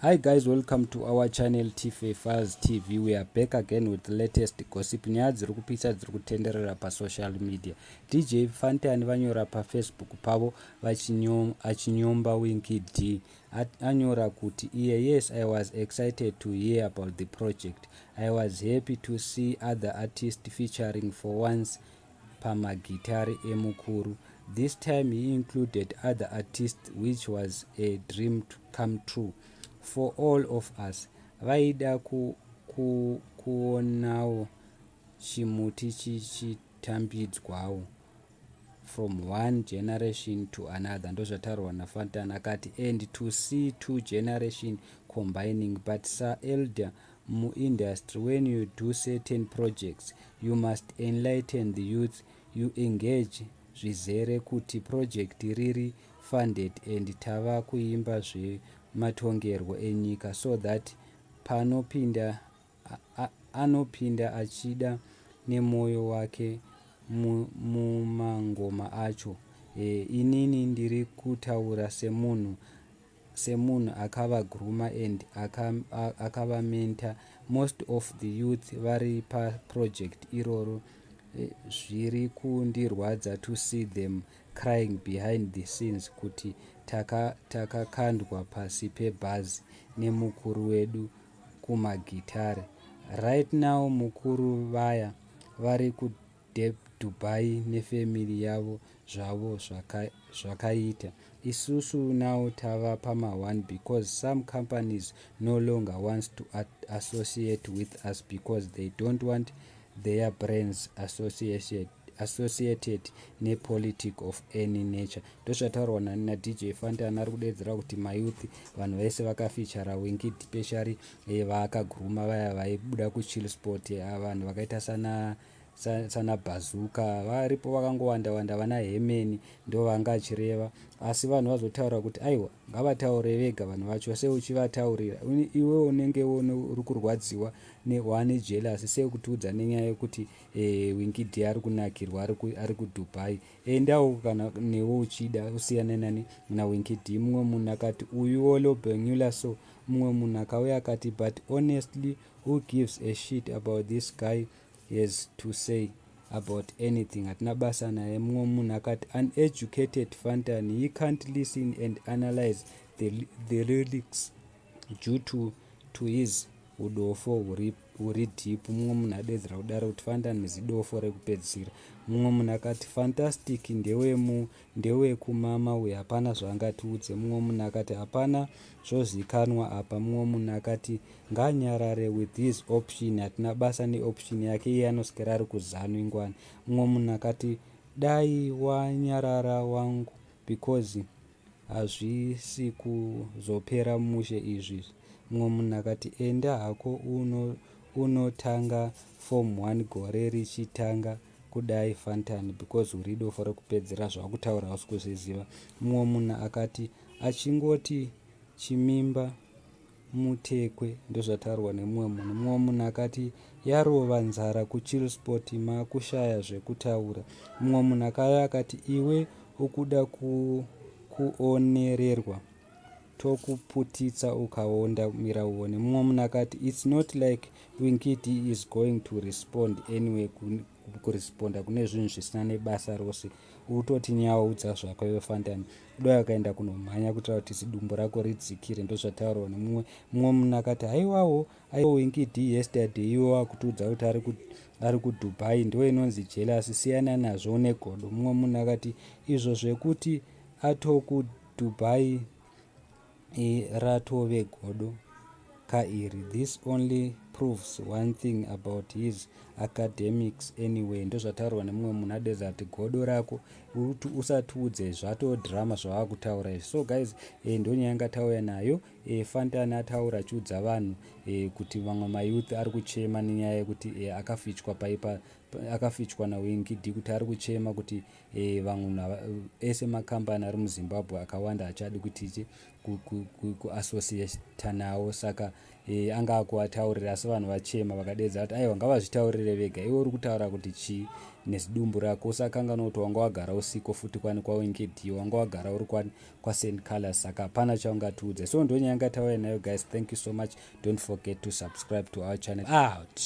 Hi guys, welcome to our channel, TFA Files TV. We are back again with the latest gossip, nyaya dziri kupisa, dziri kutenderera pasocial media. DJ Fantan vanyora paFacebook pavo achinyomba Winky D. Anyora kuti iye, "Yes, I was excited to hear about the project. I was happy to see other artists featuring for once pamagitari emukuru. This time he included other artists, which was a dream to come true for all of us. Vaida kuonawo chimuti chichitambidzwawo from one generation to another." Ndozvataurwa naFantan. Akati, "And to see two generation combining. But sir, elder muindustry, when you do certain projects, you must enlighten the youth. You engage zvizere kuti project riri funded and tava kuimba zvematongerwo enyika, so that panopinda anopinda achida nemwoyo wake mumangoma acho. Inini ndiri kutaura semunhu akavagrooma and akavamentor. Most of the youth vari paproject iroro, zviri kundirwadza to see them crying behind the scenes kuti takakandwa pasi pebhazi nemukuru wedu kumagitare. Right now mukuru vaya vari kuDubai nefamily yavo zvavo zvakaita. Isusu now tava pama1 because some companies no longer wants to associate with us because they don't want their brands associated nepolitic of any nature." Ndozvataurwa naDJ Fantan. Ari kudedzera kuti mayouth, vanhu vese vakafeatura Winky, especially vaakagrooma vaya vaibuda kuChillspot, vanhu vakaita sana Bazooker varipo vakangowanda wanda, vana Hemeni ndo vanga achireva. Asi vanhu vazotaura kuti aiwa, ngavataure vega vanhu vacho. Seuchivataurira iwe unenge uri kurwadziwa wane jealous sekutiudza nenyaya yekuti Winky D ari kunakirwa, ari kuDubai. Endawo kana newe uchida, usiyane nani naWinky D. Mumwe munhu akati, "Uyuwo Lobengula." So mumwe munhu akauya akati, "But honestly, who gives a shit about this guy has to say about anything? Hatina basa naye." Mumwe munhu akati, "Uneducated Fantan. He can't listen and analyze the lyrics due to his udofo huri deep." Mumwe munhu adedzera kudaro kuti Fantan zidofo rekupedzisira. Mumwe munhu akati, "Fantastic, ndewekumama uyu, hapana zvaangatiudze." Mumwe munhu akati, "Hapana zvozikanwa apa." Mumwe munhu akati, "Nganyarare with his option, hatina basa neoption yake, iye anoswera ari kuZANU ingwani." Mumwe munhu akati, "Dai wanyarara wangu because hazvisi kuzopera mushe izvi." Mumwe munhu akati, "Enda hako unotanga form 1 gore richitanga kudai, Fantan, because uri dofo rekupedzera, zvakutaura hausi kuzviziva." Mumwe munhu akati, "Achingoti chimimba mutekwe." Ndozvataurwa nemumwe munhu. Mumwe munhu akati, "Yarova nzara kuChillspot, makushaya zvekutaura." Mumwe munhu akauya akati, "Iwe ukuda kuonererwa, tokuputitsa ukaonda, mira uone." Mumwe munhu akati, "It's not like Winky D is going to respond anyway. Kuresponda kune zvinhu zvisina nebasa rose, utoti nyaudza zvako iwe Fantan, dai akaenda kunomhanya kuitira kuti zidumbu rako ridzikire." Ndozvataurwa nemumwe. Mumwe munhu akati, "Haiwawo, Winky D yesterday, iwe wakutiudza kuti ari kuDubai. Ndo inonzi jealous, siyana nazvo negodo." Mumwe munhu akati, "Izvo zvekuti atokuDubai ratove godo kairi. This only proves one thing about his academics anyway." Ndozvataurwa nemumwe munhu adedza kuti godo rako, usatiudze zvatodhirama zvava kutaura izvi. So guys, ndonyaya yanga tauya nayo. Fantan ataura achiudza vanhu kuti vamwe mayouth ari kuchema nenyaya yekuti akafeaturwa paipa, akafeaturwa naWinky D, kuti ari kuchema kuti vamwe ese makambani ari muZimbabwe akawanda achadi kuti kuassociata nawo. Saka E, anga akuvataurira, asi vanhu vachema vakadeedza kuti aiwa, ngavazvitaurire vega. Iwe uri kutaura kuti chii nezidumbu rako? Usakanganwa kuti wanga wagara usiko futi kwani kwaWinky D, wanga wagara uri kwani kwaSt Colors, saka hapana chaungatiudze. So ndonyaya yanga tauya nayo, guys. Thank you so much. Don't forget to subscribe to our channel. Out.